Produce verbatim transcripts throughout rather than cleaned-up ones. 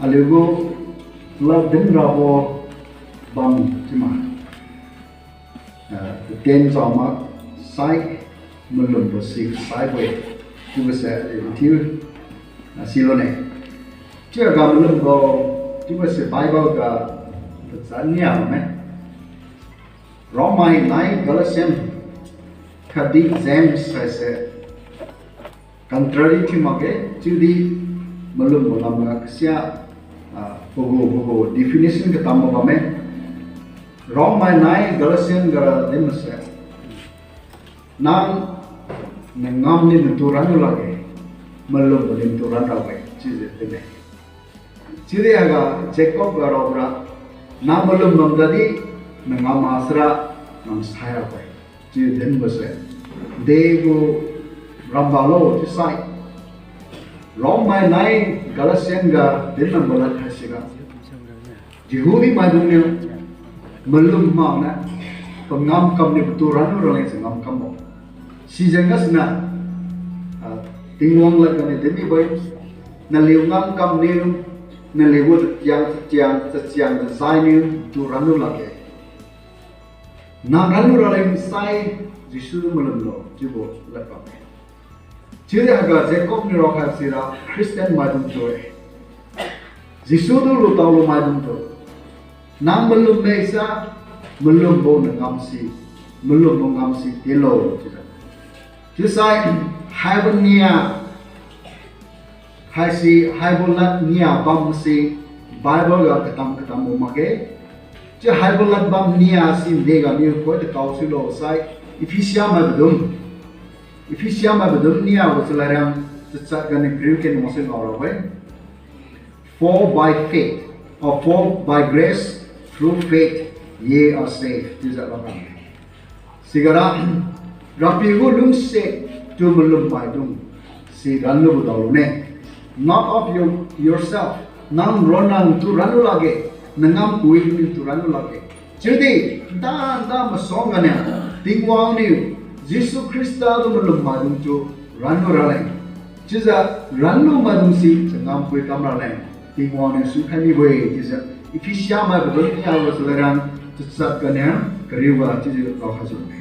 Aliugu lad dinrabo bam chiuma, ah, ten jaoma sai malumbo si kasaibo-e, chiubose aliu thiu, ah, silone. Chiuga malumbo, chiubose Bible ga tachat nia bamme. Romai nai Galatian khatdi James haise contrary thiu makge, chiudi malumbo lamga kasia, ah, pagu pagu definition katambo bamme. Romai nai Galatian gara dinbose, nang nangam niu natu ranlu lakge, malumbo niu natu ranrabo-e chiujiu dinne. Chiudi haiga Jacob ga raobora, nang malum bam tadi nangam masara nang sai rabo-e chiu dinbose, degu rambalo chiusai, Romai nai Galatian ga dinbambo lad haisiga, Jehudi maidungniu malum makniu pangam kamniu patu ranlu raleng si ngamkambo. Sijeng gasiniu, ah, Tingwang lad ganiu dinmibo-e, naliu ngamkamniu, naliugu tatiang, tatiang, tatiang, tazainiu patu ranlu lakge, nang ranlu raleng sai Jesu malumlo chiubo lad bamme. Chiudi haiga Jacob niu raokhai sira Christian maidung tu-e. Jesu tu lutaolu maidung tu, nang malum mesa, malumbo nangam si, malumbo ngam si tinlo chiujiu. Chiusai haibo nia haise, haibo lad nia bamse Bible ga katam katambo makge. Chiu haibo lad bam nia si nega niu poi takao sulo sai, Ephesia mai padum, Ephesia mai padum niabo chalairiang tachat ganiu kariu ken wangse ngao rabo-e. For by faith, or for by grace through faith ye are saved chiujiu rabo-e. Sigara, Rapiu gu lungse tu malum maidung si ranlubo daolune. Not of your, yourself. Nang ronna natu ranlu lakge, nangam kawibo niu natu ranlu lakge. Chiudi, nta nta masuang ganiu, Tingwang niu Jesu Khrista tu malum maidung tu ranlu raleng. Chiujiu ranlu maidung si changam kawi kam raleng, Tingwang niu suikhai mibo-e chiujiu, Ephesia mai padum niabo chalairiang tachat ganiu kariuga chiujiu raokhaijiu bamme.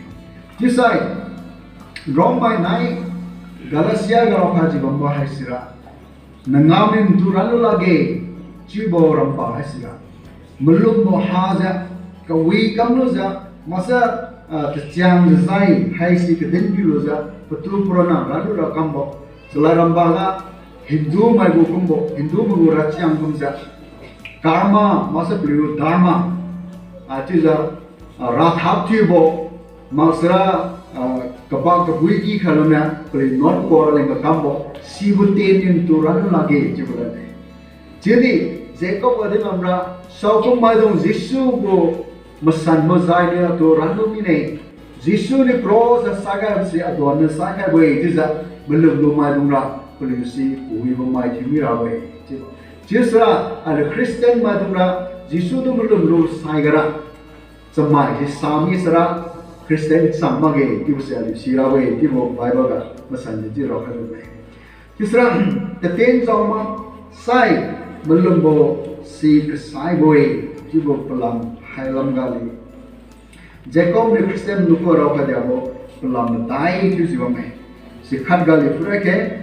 Chiusai, Romai nai Galatia ga raokhaijiu bambo haisira, nangam niu natu ranlu lakge chiubo rampa haisira, malumbo hajiu, kawi kamlujiu, maksai, ah, tacheng jajai haise kadin piulujiu patu paronna ranlu ra kambo, chalad rampa ga Hindu mai gu kumbo, Hindu mai gu rachiang kumjiu, karma maksai paliu dharma, ah, chiujiu, ah, rathak thiubo, maksara, ah, kabak kabui i khailuniu paliu non kora leng kakambo, sibo tenniu natu ranlu lakge chiubo lane. Chiudi Jacob ga din bamra, saokum maidung Jesu gu masanbo jai niu atu ranlu mine. Jesu niu cross ga sakhaibo si aduan niu sakhaibo-e chiujiu malumlu maidungra paliu si kawibo mai thiu mirabo-e chiubo. Chiusira aliu Christian maidungra Jesu tu malumlu saigara chamai si sami sara Christian cham makge chiubo si aliu sirabo-e chiubo Bible ga masanjiu chiu raokhaibo-e. Chiusira, katen jaoma sai malumbo si kasaibo-e chiubo palam hailam gali Jacob niu Christian natu raokhai diabo palam madai thiujiu bamme. Sikhat gali phuira khe,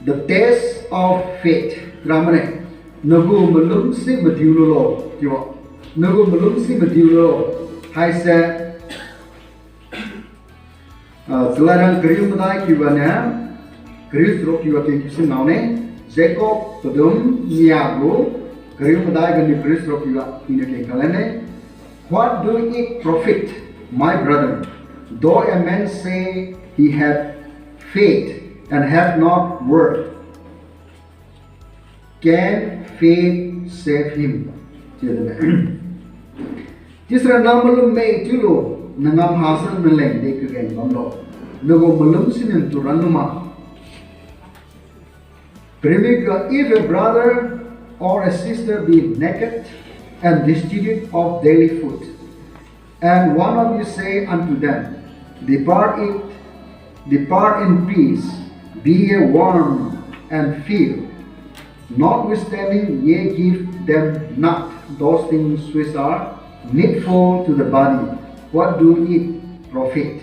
the test of faith. Ramane, nagu malum si madiu lulo chiubo. Nagu malum si madiu lulo. Haise, ah, chalairang kariu madai kiuga niu, kariu charuk kiuga keng kiusi ngaone, Jacob padum niabo, kariu madai ganiu kariu charuk kiuga iniu keng kalane. What do it profit, my brethren, though a man say he hath faith and hath not work? Can faith save him? Chiu dinne. Chiusira nang malum me chiulo, nangam hasan naleng de kageng bamlo. Nagu malum siniu natu ranlu ma. Parimik ga, if a brother or a sister be naked and destitute of daily food, and one of you say unto them, depart it, depart in peace, be ye warm and filled, Notwithstanding, ye give them not those things which are needful to the body. What do it profit?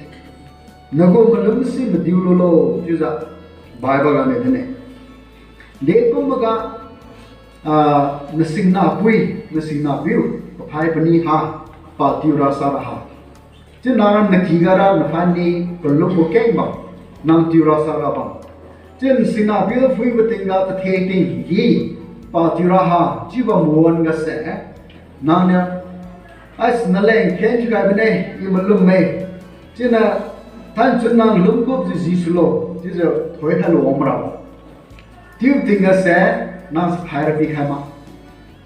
Nagu malum si madiu lulo, chiujiu Bible ga ne dinne. Dekumboga, ah, nasingnapui, nasingnapiu, paphai pani ha, pa tiura sara ha. Chiu nang ra naky gara naphai ni palumbo keng bam, nang tiura sara bam. Chiu nasingnapiu phuibo tingga tathe tinggi, pa tiura ha, chiubo mawan gase, nangniu, Ais, naleng khen thiukhai bine, i malumme. Chiuniu, thanchun nang lumgupjiu jisulo, chiujiu thoikhailo wang marabo. Chiu tingga se, nang chaphai ra pikhai ma.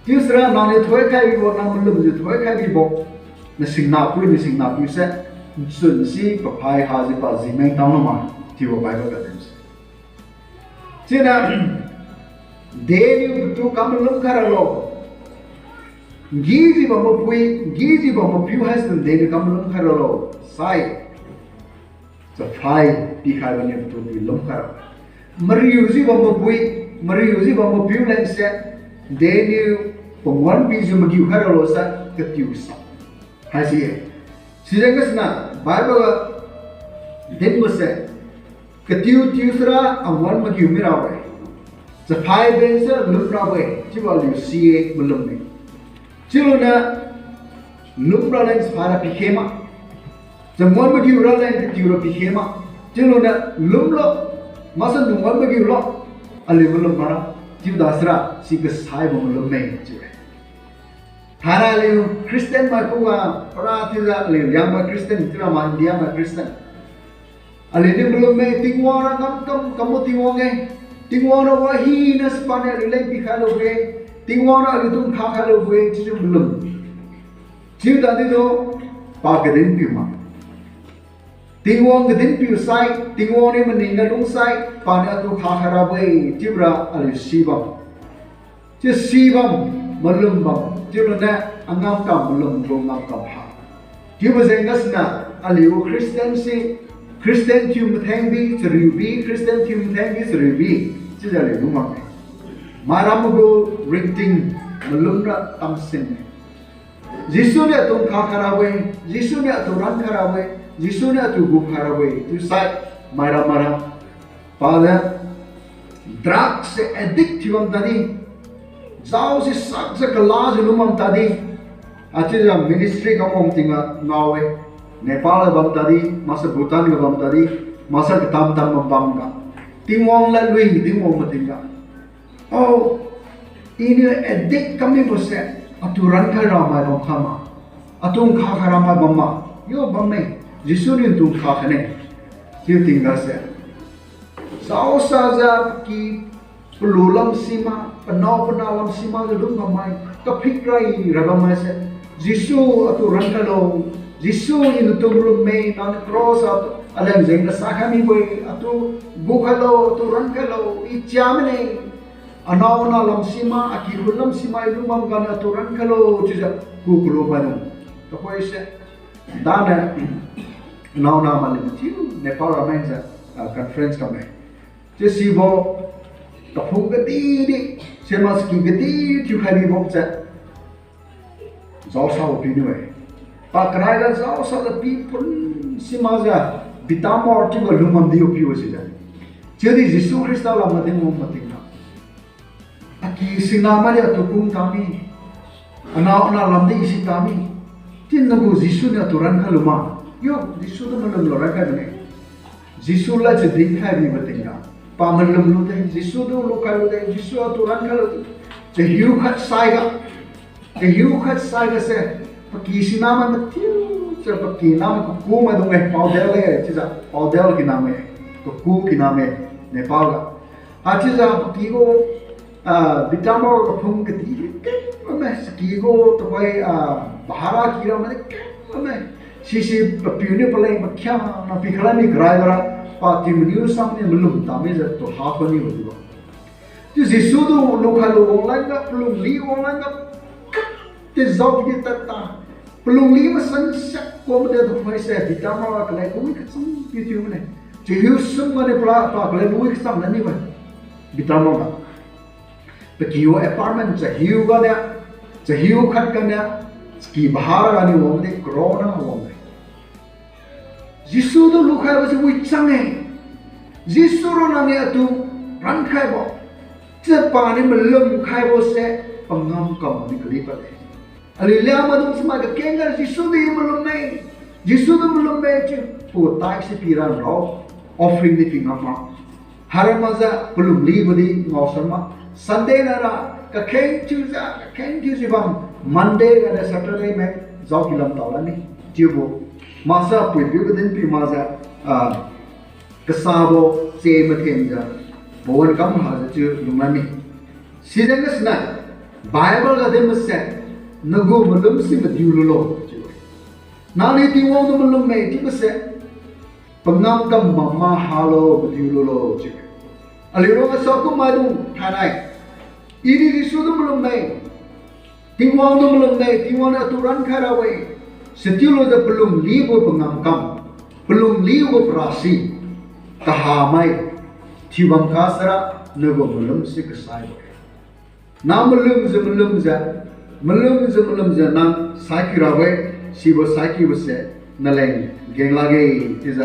Chiu sira nangniu thoikhai bibo, nang malumjiu thoikhai bibo, nasingnapui, nasingnapiu se, nchun si paphai hajiu pa jimeng tang luma, chiubo Bible ga dinse. Chiuniu, deniu patu kam malum khai ralo. Ngijiu bambo pui, ngijiu bambo piu haise deniu kam malum khai ralo. Sai. Chaphai pikhaibo niu patu di lum khai ra. Mariujiu bambo pui, mariujiu bambo piu lengse, deniu panguan pijiu magiu khai ralo sa, katiu sa. Haisi-e. Sijeng gasiniu, Bible ga dinbo se, katiu tiu sira anguan magiu mirabo-e. Chaphai bense lum rabo-e, chiubo aliu si-e malumme. Chiuluniu lum raleng chaphai ra pikhe ma. Changuan magiu raleng katiu ra pikhe ma. Chiuluniu lumlo, maksai nunguan magiulo, aliu malum mara, chiuda sira si kasaibo malumme chiu-e. Thainai aliu Christian mai khuga, para thiujiu aliu Liangmai Christian, chiura ma India mai Christian. Aliuniu malumme Tingwang ra ngamkam kambo Tingwang-e. Tingwang ra wahina sipaniu aliu leng pikhai lubo-e. Tingwang ra aliutu nkha khai lubo-e chiujiu malum. Chiu tadi tu, pa kadin piu ma. Tingwang kadin piu sai, Tingwang niu maning ga lungsai, paniu atu nkha khai rabo-e chiubora aliu si bam. Chiu si bam, malum bam, chiuluniu angamkam malum gu ngamkam ha. Chiubo jeng gasiniu, aliu Christian si, Christian thiu mathengbi, chariubi, Christian thiu mathengbi, chariubi, chiujiu aliu lung bamme. Mairam gu ringting malum ra tamsin-e. Jesu niu atu nkha khai rabo-e, Jesu niu atu ran khai rabo-e, Jesu niu atu gu khai rabo-e, chiusai, mairam mairam. Paniu drugs se addict thiu bam tadi, jao si sakjiu kalajiu lung bam tadi, achiujiu ministry kamwang tingga ngao-e, Nepal ga bam tadi, maksai Bhutan ga bam tadi, maksai katam tam bam bamga, Tingwang ladlui Tingwang matingga. O, iniu addict kamibose, atu rankhai ramai bam khama, atu nkha khai ramai bam ma, yo bamme, Jesu niu atu nkha khaine. Chiu tingga se, jaosajiu paky palu lam sima, panao pana lam simakjiu lung bammai, kaphik rai ra bammaise, Jesu atu rankhailo, Jesu iniu atu malumme, nangniu cross a aleng jeng kasai khai mibo-e, atu gukhailo, atu rankhailo, i chia mine. Anao ana lam sima, aky khun lam sima i lung bam ganiu atu rankhailo chiujiu ku kalu maidung. Tuhoise, daniu, anao ana maliu mathiu Nepal ga mengjiu, ah, conference kamme. Chiu sibo, kaphung kadidi, sema saki kadi thiukhai mibo se, jaosabo piuniu-e. Pakaraiga jaosajiu pi pun simakjiu, Bitamor chiubo lungbam dibo piu sijiu. Chiudi Jesu Khrista lam madin wang matingga, aky singna maidi atu kung tami, anao ana lamdi si tami, chiu nagu Jesu niu atu rankhai lu ma. Yo, Jesu tu malumlo rankhai bine. Jesu lad si dinkhai bibo tingga, pa malum lude, Jesu tu lukhai lude, Jesu atu rankhailo. Chahiu khat saiga, chahiu khat saiga se, paky singna mai mathiu, chiu paky namai kaku maidung-e, paodel-e chiujiu, paodel kiname, kaku kiname, Nepal ga. Haichiujiu paky gu, ah, Bitamor kaphung kadi keng bamme, saki gu tuhoi, ah, bahara ky ra maidi keng bamme. Sisi papiu niu paleng pakhiangna pikhalan mi karai gara, pa tiu maniu sam niu malum tamijiu tu ha khoni wadibo. Chiu Jesu tu lukhailu wanglanjiu, palungli wanglanjiu, kat tijao kidi tadta, palungli masan siak kubo de tuhoise Bitamor kaleng lui kachang piu thiu mine. Chahiu sum ganiu pala pa kaleng lui kachang naniu-e. Bitamor ga. Pakibo apartment chahiu ganiu, chahiu khat ganiu, chaky bahara ganiu wangdi crore na wang-e. Jesu tu lukhaibo si wichang-e. Jesu ronna niu atu rankhaibo, chiu paniu malum khaibo se, pangam kambo niu kali pad-e. Aliu Liangmai dung chamai kakeng ga Jesu di malum-e, Jesu tu malum-e chiu, pagu tithe si pira rao, offering di pi ngam ma. Haira makjiu palum libo di ngaosan ma. Sunday nara kakheng thiujiu, kakheng thiujiu bam, Monday ganiu Saturday mai jaoki lam tao lani. Chiubo maksai puipiu kadin pi makjiu, ah, kasabo che mathenjiu, pawan kam hajiu chiu lung lani. Sijeng gasiniu Bible ga din mase, nagu malum si madiu lulo chiu-e. Nangniu Tingwang tu malum-e chiubose, pangam kam bam ma halo, madiu lulo chiu-e. Aliu rongga saokum maidung thainai, idi Jesu tu malum-e, Tingwang tu malum-e, Tingwang niu atu rankhai ra-e, sichiulujiu palum libo pangam kam, palum libo parasi, kahamai thiubam kha sara, nagu malum si kasaibo-e. Nang malumjiu malumjiu, malumjiu malumjiu nang saikiu ra-e, sibo saikiubose naleng geng lakge chiujiu,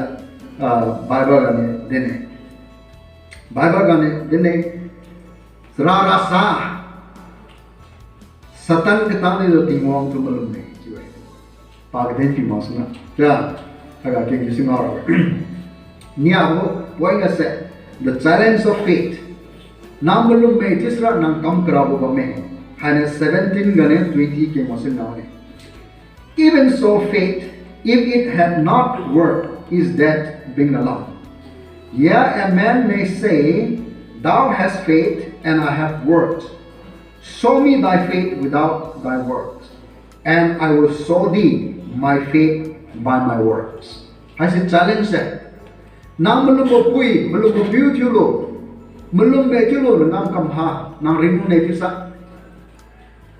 ah, Bible ganiu din-e. Bible ganiu din-e, rarasa, Satan katang niu Tingwang tu malum-e chiu-e. Pa kadin pi maksuna, ja, haiga kengjiu si ngao ra-e. Niabo point gase, the challenge of faith. Nang malum-e chiusira nang kam karabo bamme. Hainiu seventeen ganiu twenty keng maksuna ne. Even so, faith, if it had not worked, is dead, being alone. Yet a man may say, Thou hast faith, and I have works. Show me thy faith without thy works, and I will show thee my faith by my works. Haise challenge se. Nang malumbo pui, malumbo piu thiulo, malum-e chiulo, nang kam ha, nang ringlu ne chiusa.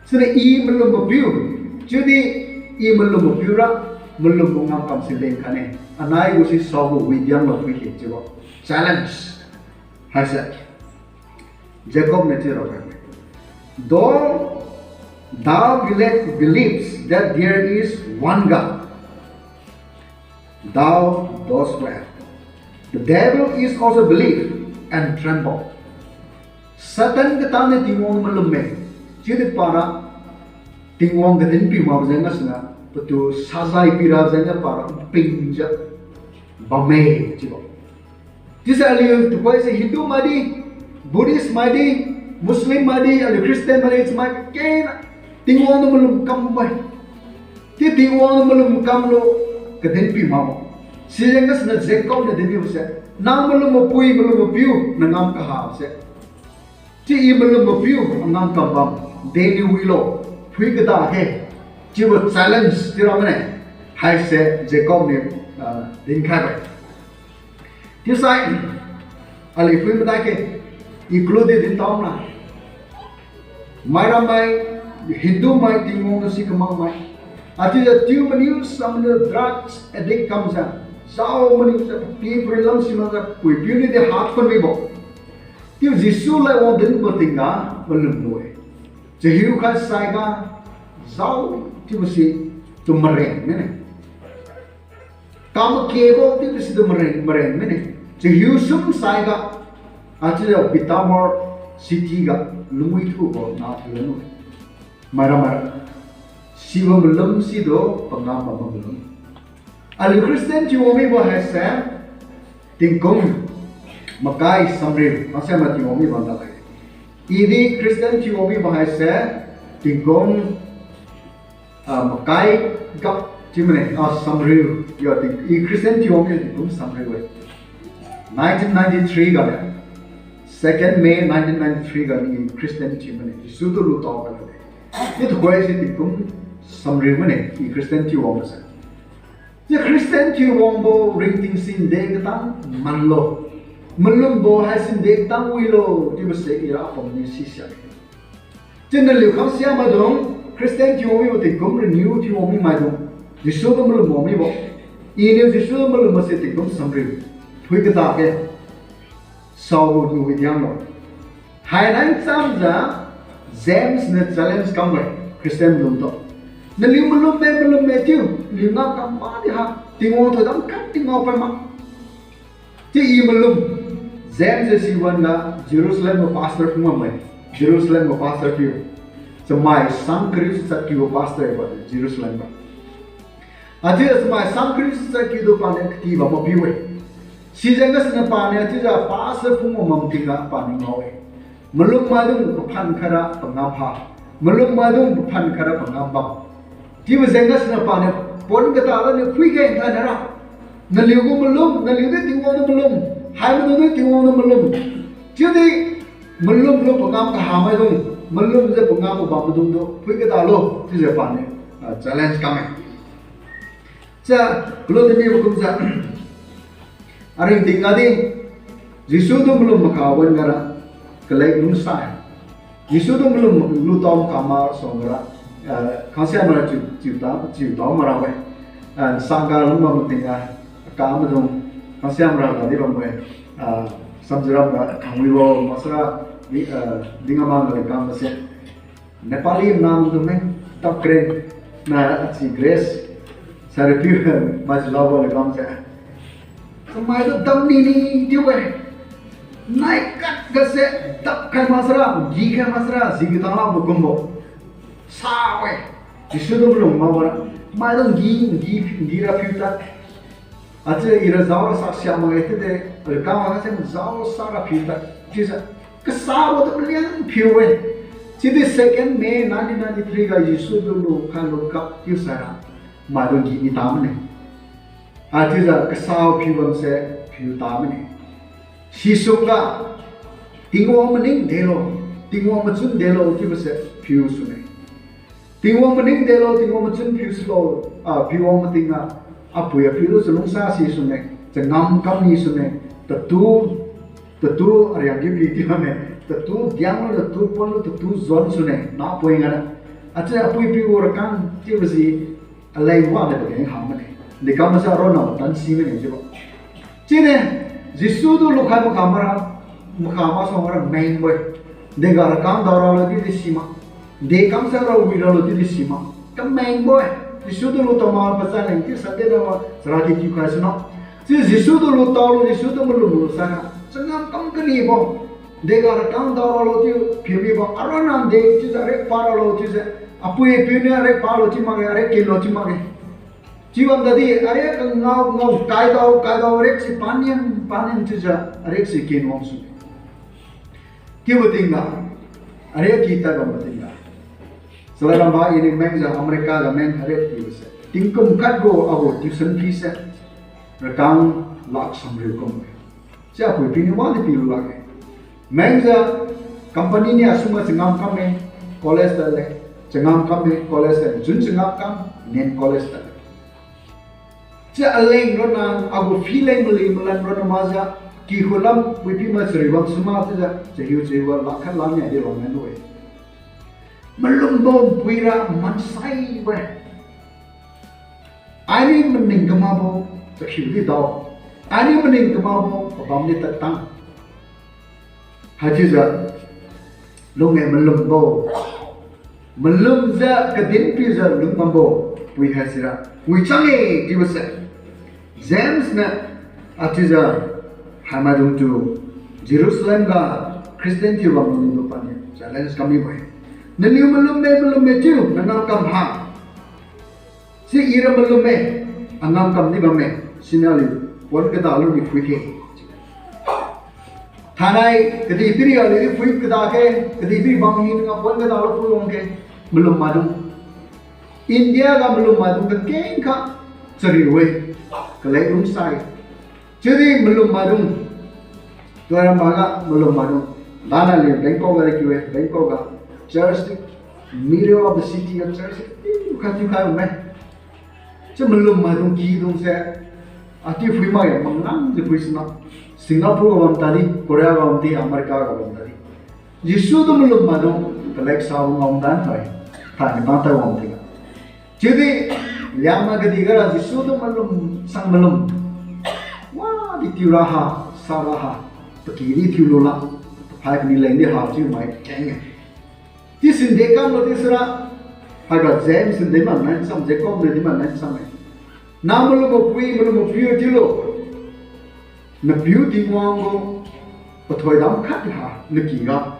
Siniu I malumbo piu, chiudi I malumbo piura, malumbo ngamkam si leng khaine. Anai gu si saogu widianglo phui khe chiubo. Challenge. Haise Jacob niu chiu rabo-e. Though thou believe, believes that there is one God, thou doest well. The devil is also believe and tremble. Satan katang niu Tingwang malum-e, chiudi para Tingwang kadin pi makbo jeng gasuniu patu sajai pira jengniu para npingjiu bamme chiubo. Chiusai aliu tuhoise Hindu maidi, Buddhist maidi, Muslim maidi, aliu Christian maidi, chamai kena Tingwang niu malum kam mai. Chiu Tingwang niu malum kamlo kadin pi makbo. Sijeng gasuniu Jacob niu dinbose, nang malumbo pui, malumbo piu, nangam kahase. Chiu I malumbo piu, angam kam bam, deniu wilo, phui kada khe, chiubo challenge chiura mane, haise Jacob niu, ah, dinkhaibo. Chiusai, aliu phui madai khe, I clue di din taona. Mairammai, Hindu mai, Tingwang niu si kamakmai. Achiujiu tiu maniu samniu drugs addict kamjiu, jao maniu jiu, pi pari lam simakjiu, puipiu niu di hakhun mibo. Chiu Jesu lad wang dinbo tingga malum lu-e. Chahiu khat saiga jao chiubo si tu mareng mine. Kamakebo chiubo si tu mareng, mareng mine. Chahiu sum saiga, achiujiu Bitamor city ga lungwi thubo na thiu lanu-e. Mairammai, sibo malum situ pangam bambo malum. Aliu Christian thiu wang mibo haise, tingkum makai samriu, maksai ma thiu wang mibo nalai. Idi Christian thiu wang mibo haise, tingkum, ah, makai ga chiu mane, ah, samriu, yo ting, I Christian thiu wang mibo tingkum samriu-e. Nineteen ninety-three ga le, second May nineteen ninety-three ga I Christian thiu mane, Jesu tu lutao ga le. Chiu tuhoise tingkum samriu mane, I Christian thiu wangbo se. Chiu Christian thiu wangbo ringting sinde katang manlo. Malumbo hai sinde katang wilo, chiubo se ira apam ni sisia. Chiu naliu khangsia maidung, Christian thiu wang mibo tingkum renew thiu wang mi maidung, Jesu tu malum wang mibo. Iniu Jesu malumbo se tingkum samriu. Phui kada khe. Saobo niu widianglo. Hainai chamjiu, James niu challenge kambo-e Christian maidungtu. Naliu malumme, malumme chiu, liu ngao kam madi ha, Tingwang thoidam khat di ngao pai ma. Chiu i malum. James se siwan ga Jerusalem gu pastor phung bamme. Jerusalem gu pastor piu. Chamai sang kariu si chat kiubo pastor ba Jerusalem ga. Achiujiu chamai sang kariu si chat kiutu paniu katiba mapiu-e. Sijeng gasiniu paniu achiujiu pastor phung bam tingga paniu ngao-e. Malum maidung paphan khaira pangam ha. Malum maidung paphan khaira pangam bam. Chiubo jeng gasiniu paniu pon katalo niu phuikheng thainai ra. Naliu gu malum, naliu di Tingwang niu malum. Hai maidung di Tingwang niu malum. Chiudi malum lu pangam kaha maidung, malumjiu pangam kabam maidungtu phui katalo chiujiu paniu, ah, challenge kamme. Cha, kalu tini makumjiu, aringting gadi, Jesu tu malum makha wan gara, kalek lungsai. Jesu tu malum lutao makha masuang gara, ah, khangsia mara chiu, chiu ta, chiu tao mara we. Ah, sangga lung bam matingga, aka maidung, khangsia mara gadi bambo-e, ah, Samziuram ga khangwibo maksara, di, ah, Dingama ga lekam mase. Nepali nam tu me, tap kren, na achi Grace, sarapiu, majilaobo lekam se. Chamai tu dam nini chiu-e. Nai kat gase, dap khai maksara, gi khai maksara, sigi tanglabo kumbo. Sa-e. Jesu tu malum mawara. Maidung gi, gi, gi ra phiu ta. Achiu ira jaora saksiak makge chiude, aliu kang wang se jaosa ra phiu ta. Chiujiu, kasabo tu maliang phiu-e. Chiudi second May nineteen ninety-three ga Jesu tu lukhai lukap chiu saira. Maidung gi mi ta mane. Haichiujiu kasabo phiu bamse phiu ta mane. Sisungga, Tingwang maning delo, Tingwang machun delo chiubose phiu sune. Tingwang maning delo, Tingwang machun phiu sulo, ah, phiu wang matingga, apui apiu tu chalungsa si sune, changam kam ni sune, tatu, tatu ariang kiu pi ti bamme, tatu dianglu, tatu ponlu, tatu zon sune, napoi ngana. Achiu apui piu rakang chiubo si, aleng wade pageng ha mane. Dekam masa aronna matan si mane chiubo. Chiune, Jesu tu lukhai makha mara, makha masuang mara mengbo-e. Dega rakang daora lo chiudi sima. Dekam sa rawira lo chiudi sima. Kamengbo-e. Jesu tu lutao ma pazan leng chiu sade na wa, chara di thiukhai suna. Chiu Jesu tu lutaolo, Jesu tu malumlo saina. Changam kam kanibo. Dega rakang daoralo chiu phiu mibo. Aronna de chiujiu ariak paralo chiujiu. Apui apiu niu ariak palo chiu makge, ariak kinlo chiu makge. Chiu bam tadi, ariak kangao ngao, kaidao kaidao, ariak si panian panian chiujiu, ariak si kin wang sune. Chiubo tingga, ariak ki tad bambo tingga. Chalai bambo iniu mengjiu America ga meng ariak kibose. Tingkum khat gu agu tuition fee se. Rakang lakh samriu kum-e. Chiu apui piuniu wadi pilu lakge. Mengjiu company niu asuma changam kamme, college tadle. Changam kamme, college tadle. Jun changam kam, nen college tadle. Chiu aleng ronna, agu fee leng mali malan ronna makjiu, kikhun lam puipi ma chariu bam suma chiujiu, chahiu chahiuga lakh khat lam niadi wang nai lu-e. Malumbo puira mansaibo-e. Ainiu maning kamakbo, chakhiu di dao. Ainiu maning kamakbo, pabam di tadtang. Haichiujiu, lung-e malumbo. Malumjiu kadin piujiu lung bambo, pui haisira. Pui chang-e chiubose. James niu, achiujiu, haimaidungtu, Jerusalem ga, Christian thiu bammaidungtu paniu challenge kam mibo-e. Naliu malumme, malumme chiu, nangam kam ha. Si ira malumme, angam kam di bamme, siniu aliu, pon kada lu ni phuikhe. Thainai, kadihpiri aliu di phui kada khe, kadihpiri bam hina pon kada lu phui wang khe, malum maidung. India ga malum maidung kakeng kha, chariu-e, kalek lungsai. Chiudi malum maidung. Tuaira maga malum maidung. Dana liu Bangkok ga kiu-e, Bangkok ga. Church di, middle of the city ga church di, tiu kha tiu khai bamme. Chiu malum maidung kidungse. Ati phui makge, mangang di phui sina. Singapore ga bam tadi, Korea ga bam di, America ga bam tadi. Jesu tu malum maidung, kalek sabo ngam dan khai. Thainai bang tai wang tingga. Chiudi, Liangmai kadihga ra Jesu tu malum, sang malum. Wadi tiu raha, sa raha. Paki di tiu lula. Hai kani leng di ha chiu mai keng-e. Chiu sin de kamlo chiusira, haiga James sin de manai sam, Jacob niu di manai sam-e. Nang malum mapui, malum mapiu chiulo. Napiu Tingwang gu pathoidam khat di ha, nakyga,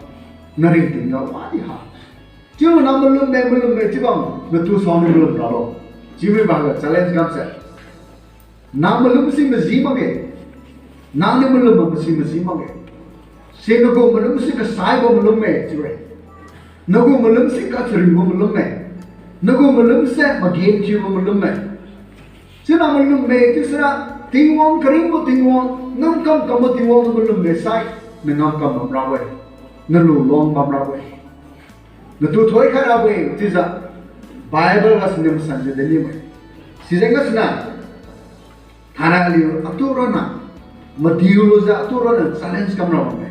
naringting ga wadi ha. Chiulo nang malum me, malum me chiubam, natu saoniu malum ralo. Chiumi bamga challenge kamse. Nang malum si maji makge. Nangniu malum masi maji makge. Si nagu malum si kasaibo malum me chiu-e. Nagu malum si kachariubo malum me. Nagu malum se magenthiubo malum me. Chiuna malum me chiusira, Tingwang karingbo Tingwang, ngamkam kambo Tingwang niu malum me sai, na ngamkam bamrabo-e, nalu luang bamrabo-e, natu thoikhai rabo-e chiujiu Bible ga siniu masanjiu dinni-e. Sijeng gasuniu thainai aliu atu ronna madiulujiu atu ronna challenge kamra bamme.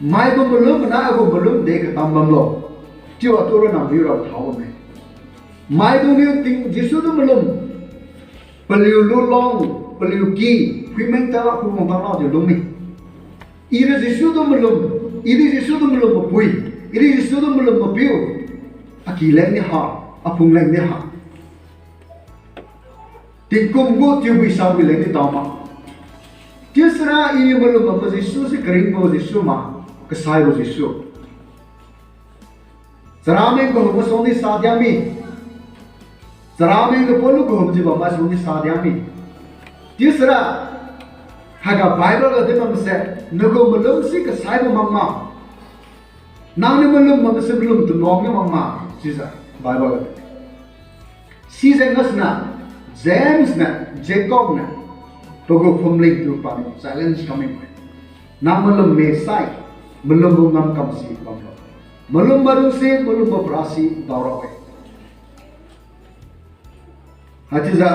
Maigu malum mana agu malum de katam bamlo, chiu atu ronna miura thao bamme. Maidungniu Ting Jesu tu malum, paliu lulong, paliu ky, phuimeng tala phuiwang tala di lungmi. Ira Jesu tu malum, ira Jesu tu malum mapui, ira Jesu tu malum mapiu, aky leng di ha, aphung leng di ha. Tingkum gu tiubui sabui leng di tao ma. Chiusira iniu malum bambo Jesu se karingbo Jesu ma, kasaibo Jesu. Charameng kahum masuang di sa diang mi. Charameng tu polu kahumjiu bam masuang di sa diang mi. Chiusira, haiga Bible ga din bamse, nagu malum si kasaibo mak ma. Nangniu malum bamse malum tu nuang niu mak ma, chiujiu Bible ga din. Sijeng gasuniu James niu, Jacob niu, pagu phumling tu paniu challenge kam mi-e. Nang malum me sai, malumbo ngamkam si bamlo. Malum maidung si, malumbo parasi daorabo-e. Haichiujiu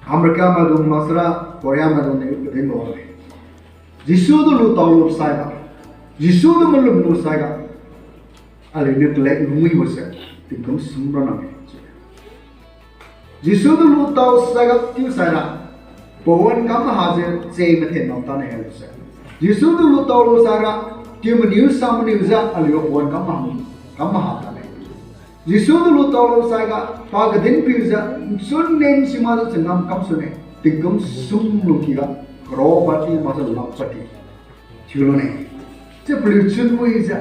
America maidung maksara Korea maidung niu kadinbo-e. Jesu tu lutao lu saiga, Jesu tu malum lu saiga, aliuniu kalek lungwibo se tingkum sum ronna-e. Jesu tu lutao saiga tiu saira, pawan kam mahajiu che mathen bam tane haibo se. Jesu tu lutao lu saira, tiu maniu sa maniujiu aliu pawan kam maha, kam maha tane. Jesu tu lutao lu saiga, pa kadin piujiu, nchun nen simakjiu changam kamsune, tingkum sum lungkiga, crore pati makjiu lakh pati thiulune. Chiu paliu chunwijiu,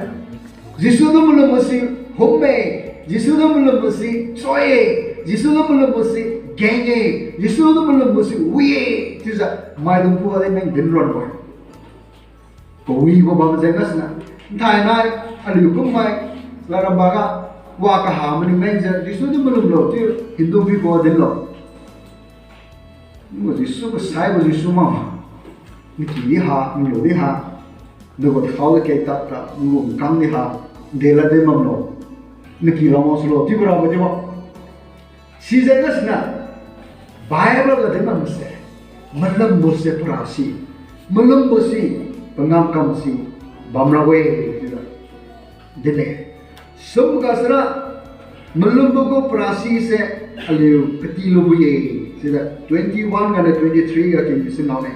Jesu tu malumbo si humme, Jesu tu malumbo si choi-e, Jesu tu malumbo si geng-e, Jesu tu malumbo si wi-e, chiujiu maidung khuga di meng dinronbo-e. Kawibo bam jeng gasuniu, nthainai aliu kummai, ladrambaga, wa kaha maniu mengjiu Jesu di malumlo chiu Hindu mi khuga dinlo. Ngu Jesu kasaibo Jesu mak ma. Naki di ha, nlu di ha, nagu thao di kei tata, nagu nkang di ha, nde lad di bamlo. Naki lamang sulo chiubo rabo chiubo. Sijeng gasuniu Bible ga din bamse, malumbo se parasi, malumbo si pangamkam si bamrabo-e chiujiu dinne. Sumga sira, malumbo gu parasi se aliu katilubo-e, chiujiu twenty-one ganiu twenty-three ga kengsi ngaone.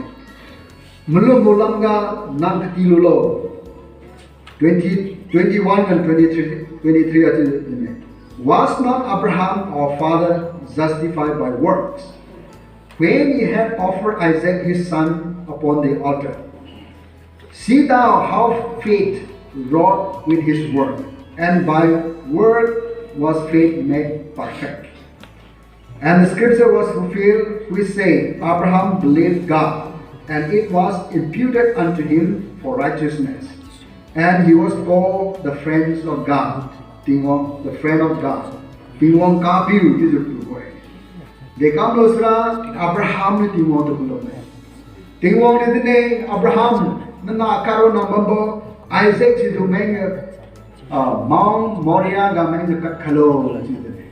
Malumbo lamga nang katilulo. Twenty, twenty-one and twenty-three, twenty-three achiu dinne. Was not Abraham our father justified by works, when he had offered Isaac his son upon the altar? See thou how faith wrought with his work, and by work was faith made perfect. And the scripture was fulfilled, which said, Abraham believed God, and it was imputed unto him for righteousness. And he was called the friends of God. Tingwang, the friend of God. Tingwang kapiu chiujiu piu-e. Dekamlo sira Abraham niu Tingwang tu kalum-e. Tingwang niu dinne, Abraham, nana karo nang bambo Isaac situ meng, ah, Mount Moriah ga mengjiu kadkhailo chiu dinne.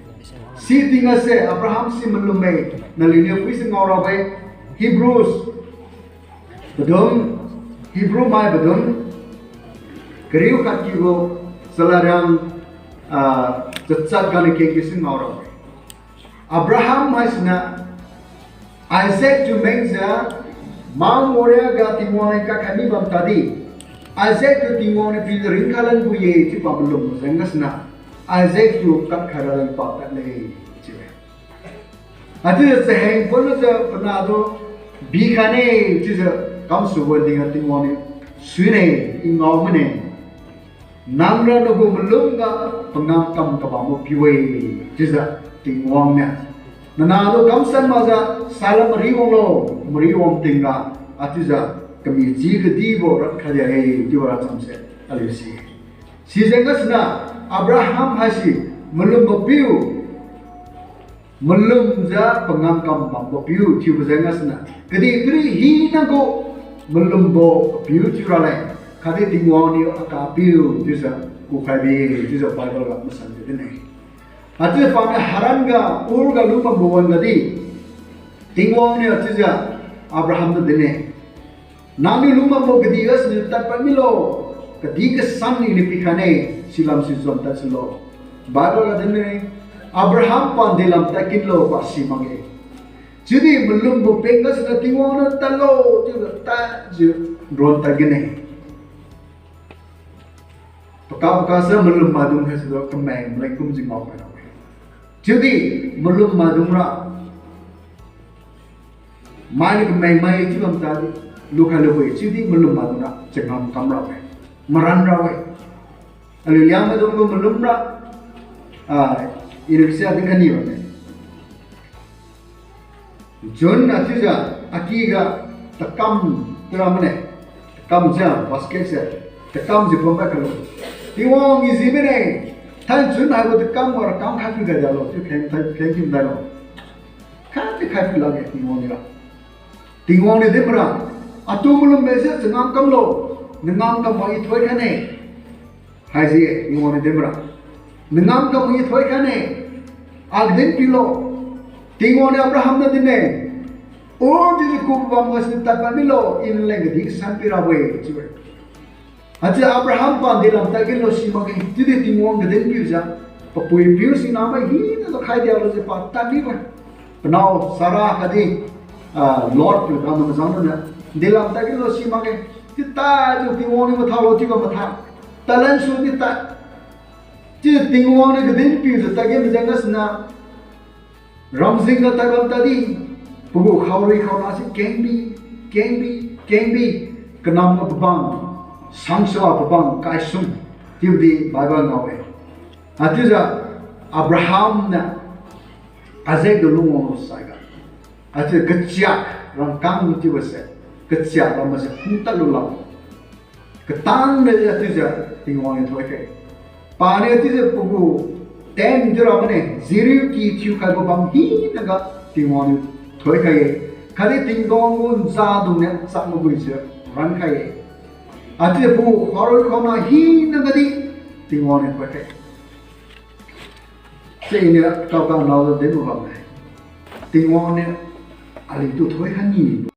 Si tingga se Abraham si malumme, naliuniu phuise ngao rabo-e, Hebrews padum, Hebrew mai padum, kariu khat kiu gu, chalariang, ah, chachat ganiu kengkiu si ngao rabo-e. Abraham haisiniu Isaac tu mengjiu Mount Moriah ga Tingwang leng kadkhai mi bam tadi, Isaac tu Tingwang niu pijiu ringkhai lanbo-e chiubo malum jeng gasuniu, Isaac tu kadkhai raleng pa kadle chiu-e. Haichiujiu chaheng ponlujiu panah tu bikhaine chiujiu kamsubo tingga Tingwang niu suine, I ngao mane. Nangra nagu malumga pangam kam kabambo piu-e, chiujiu Tingwang niu. Nanah tu kamsan makjiu salam mari wanglo, mari wang tingga, haichiujiu kami chi kadibo radkhai dia-e chiubo rachamse aliu si. Sijeng gasuniu Abraham haise malumbo piu, malumjiu pangam kam bambo piu thiubo jeng gasuniu, kadihpiri hinagu malumbo piu thiu raleng, khatdi Tingwang niu akapiu chiujiu kukhai bi-e chiujiu Bible ga masanjiu dinne. Haichiujiu paniu Haran ga Ur ga lungbambo wan-ga di, Tingwang niu chiujiu Abraham tu dinne, nangniu lungbambo kadih gasuniu tadpad milo, kadih kasan Iniu pikhaine, silam sijuan tadsulo. Bible ga dinne, Abraham pan delam tadkinlo pa simakge. Chiudi malumbo peng gasuniu Tingwang niu tadlo chiujiu tadjiu ron tadkinne. Pakak pakak sa malum maidung haisitu kameng maleng kumjiu ngao khai rabo-e. Chiudi malum maidungra mainiu kameng mai chiu bam tadi lukhai lubo-e, chiudi malum maidungra changam kam rabo-e, maran rabo-e. Aliu Liangmaidung gu malumra, ah, iniu sia dinkhai ni bamme. June na chiujiu, aki ga takam tura mane, takamjiu basket se, takamjiu pumbai kalu. Tingwang i ji mine, thainchun haibo takam ga rakam khai phui ga dialo chiu kheng khai, kheng kim dailo. Khatdi khai phui lakge Tingwang niu ra. Tingwang niu dinbora, atu malum mese changam kamlo, nangam kam mak i thoikhaine. Haiji-e Tingwang niu dinbora. Nangam kam mak i thoikhaine. Akdin pilo. Tingwang niu Abraham niu dinne, Ur chiujiu kubam gasuniu tadpad milo, I naleng kadih kasan pirabo-e chiu-e. Haichiu Abraham pan delam tadkinlo simakge, chiudi Tingwang kadin piujiu, papui piu sinamai hina jakhai dialujiu pa tadmibo-e. Panao Sarah khatdi, ah, Lot piu kam majang luniu, delam tadkinlo simakge. Chiu tadjiu Tingwang niu mathalo chiuga matha. Talan su di tad. Chiujiu Tingwang niu kadin piujiu tadkin majeng gasuniu, ramjing ga tadbam tadi, pagu khaorui khaona si kengbi, kengbi, kengbi, kanam ga pabang, sangsua pabang kaisum, chiudi Bible ngao-e. Haichiujiu Abraham niu Isaac tu lungwanglu saiga, haichiu kachiak rangkang chiubose, kachiak bamse phung tadlu lak katang le haichiujiu Tingwang niu thoikhai. Paniu haichiujiu pagu tent chiura mane, jiriuky thiukhaibo bam hinaga Tingwang niu thoikhai-e. Khatdi tingdong gu nzadung niu chak mabuijiu rankhai-e. Haichiujiu pagu khaorui khaona hinaga di Tingwang niu thoikhai. Siniu kaoka naojiu dinbo bamme. Tingwang niu aliutu thoikhai ni.